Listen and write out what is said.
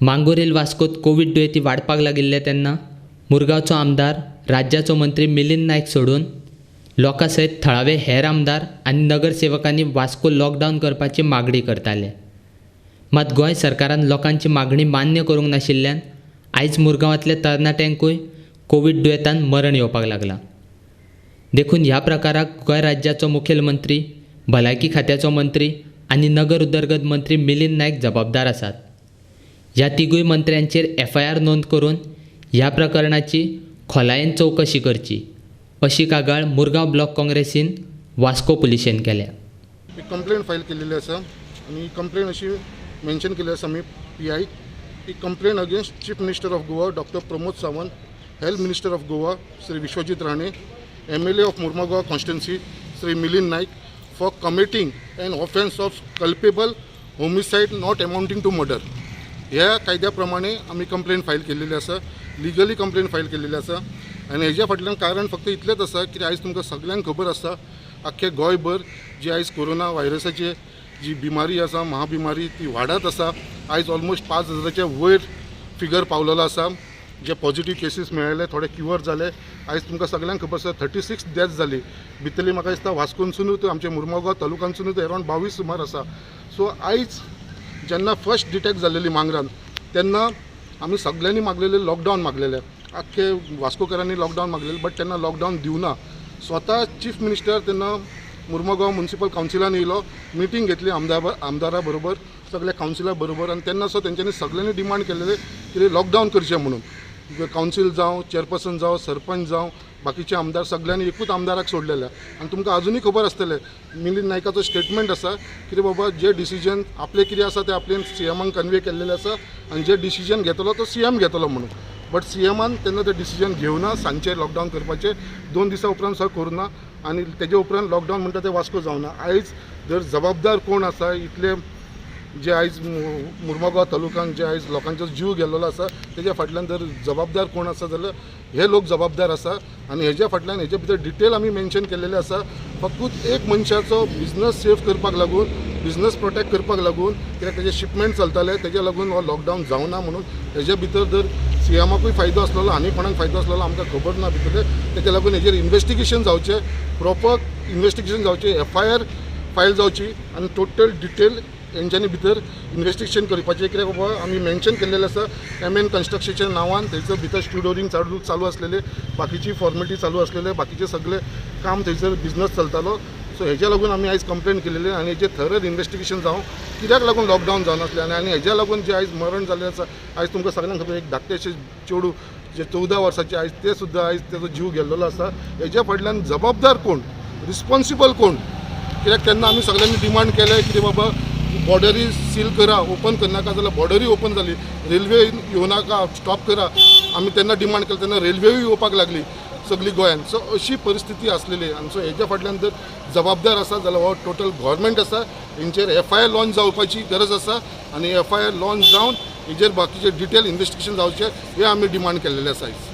मांगोरेल वास्कोत Covid दुयेंती वाडपाक लागिल्ले तेन्ना मुरगांवचो आमदार, राज्याचो मंत्री मिलिंद नायक सोडून लोकां सयत थळावे हेर आमदार आनी नगरसेवकांनी वास्को लॉकडावन करपाची मागणी करताले. मात गोंय सरकारान लोकांची मागणी मान्य करूंक नाशिल्ल्यान आयज मुरगांवांतल्या तरणाट्यांकूय कोवीड दुयेंतान मरण येवपाक लागलां. देखून ह्या प्रकाराक गोंय राज्याचो मुखेलमंत्री, भलायकी खात्याचो मंत्री आनी नगर उदरगत मंत्री मिलिंद नायक जबाबदार आसात. ह्या तिगूय मंत्र्यांचेर एफआयआर नोंद करून ह्या प्रकरणाची खोलायेन चवकशी करची, अशी कागाळ मुरगांव ब्लॉक काँग्रेसीन वास्को पुलिशेन केल्या. एक कंप्लेन फायल केलेली आसा आनी ही कंप्लेन अशी मेन्शन केल्ली आसा आमी P I he complain against Chief Minister of Goa Doctor Pramod Sawant, Health Minister of Goa Shri Vishwajit Rane, MLA of Mormugao constituency Shri Milind Naik for committing an offence of culpable homicide not amounting to murder. ह्या कायद्या प्रमाणे आमी complain file केलेली आसा, legally complain file केलेली आसा. आनी हेज्या फाटल्यान कारण फक्त इतलेंच आसा की आयज तुमकां सगल्यांक खबर आसा, आख्खे गोंयभर जी आयज कोरोना व्हायरसाची जी बिमारी आसा, महाबिमारी, ती वाडत आसा. आयज ऑलमोस्ट 5,000च्या वयर फिगर पावलेलो आसा. जे पॉझिटीव केसीस मेळ्ळे, थोडे क्युअर जाले. आयज तुमकां सगल्यांक खबर आसा, 36 डेथ जाली. भितरली म्हाका दिसता वास्कोनसुनूच, आमच्या मुरमुगांव तालुकांतसुनूच अरावंड 22 सुमार आसा. सो आयज जेन्ना फर्स्ट डिटेक्ट जाल्लेली मांगरान, तेन्ना आमी सगल्यांनी मागलेले लॉकडावन मागलेले, आख्खे वास्कोकारांनी लॉकडावन मागलेले, बट तेन्ना लॉकडावन दिवना. स्वता चीफ मिनिस्टर तेन्ना मुरमुगांव म्युनिसिपल कावन्सिलान येयलो, मिटींग घेतली आमदारा बरोबर, सगल्या कावन्सिला बरोबर. आनी तेन्ना सो तेंच्यांनी सगल्यांनी डिमांड केलेले कितें लॉकडावन करचें म्हणून. कावन्सील जावं, चेअरपर्सन जावं, सरपंच जावं, बाकीचे आमदार, सगल्यांनी एकूच आमदाराक सोडलेले. आनी तुमकां अजुनूय खबर आसतलें, मिलिंद नायकाचो स्टेटमेंट आसा कितें बाबा जे डिसिजन आपलें कितें आसा तें आपणें सी एमाक कन्वे केल्लेलें आसा आनी जे डिसिजन घेतलो तो सी एम घेतलो म्हणून. बट सी एमान तेन्ना तें डिसिजन घेवना सांजचें लॉकडावन करपाचें. 2 दिसां उपरांत सर करुना आनी तेजे उपरांत लॉकडावन म्हणटा तें वास्को जावना. आयज जर जबाबदार कोण आसा इतले जे आयज मुरमुगांव तालुक्यान जे आयज लोकांचो जीव गेल्लो आसा, तेज्या फाटल्यान जर जबाबदार कोण आसा जाल्यार हे लोक जबाबदार आसा. आनी हेज्या फाटल्यान हेजे भितर डिटेल आमी मेन्शन केलेले आसा. फकत एक मनशाचो बिजनस सेफ करपाक लागून, बिजनस प्रोटेक्ट करपाक लागून, कित्याक तेजे शिपमेंट चलताले, तेज्या लागून हो लॉकडावन जावना म्हणून. हेज्या भितर जर सी एमाकूय फायदो आसलेलो आनी कोणाक फायदो आसलेलो आमकां खबर ना भितरले, तेज्या लागून हेजेर इन्वेस्टिगेशन जावचें, प्रॉपर इन्वेस्टिगेशन जावचें, एफ I R file जावची आनी टोटल डिटेल हेंच्यांनी भितर इन्वेस्टिगेशन करपाचें. कित्याक बाबा आमी मेन्शन केल्लेलें आसा एम एन कन्स्ट्रक्शनच्या नांवान थंयसर भितर स्टुडोरींग चालू चालू आसलेले, बाकीची फॉर्मेलिटी चालू आसलेले, बाकीचे सगळे काम थंयसर बिजनस चलतालो. सो हेज्या लागून आमी आयज कंप्लेन केलेली आनी हेजेर थरर इन्वेस्टिगेशन जावं, कित्याक लागून लॉकडावन जावनासलें आनी हेज्या लागून जे आयज मरण जाल्लें आसा. आयज तुमकां सगळ्यांक खबर, एक धाकटेशें चेडूं जे 14 वर्साचें, आयज तें सुद्दां आयज तेजो जीव गेल्लेलो आसा. हेज्या फाटल्यान जबाबदार कोण, रिस्पोन्सिबल कोण? कित्याक तेन्ना आमी सगळ्यांनी डिमांड केलें कितें बाबा बॉर्डरी सील करा, ओपन करनाका जाल्यार बॉर्डरी ओपन जाली, रेल्वे येवनाका, स्टॉप करा. आमी तेन्ना डिमांड केलें, तेन्ना रेल्वेय येवपाक लागली सगळी गोंयान. सो अशी परिस्थिती आसलेली आनी सो हेज्या फाटल्यान जर जबाबदार आसा जाल्यार हो टोटल गव्हर्मेंट आसा. हेंचेर एफ I R launch जावपाची गरज आसा आनी एफ I R launch जावन हेजेर बाकीचे डिटेल इन्वेस्टिगेशन जावचें, हें आमी डिमांड केल्लेलें आसा आयज.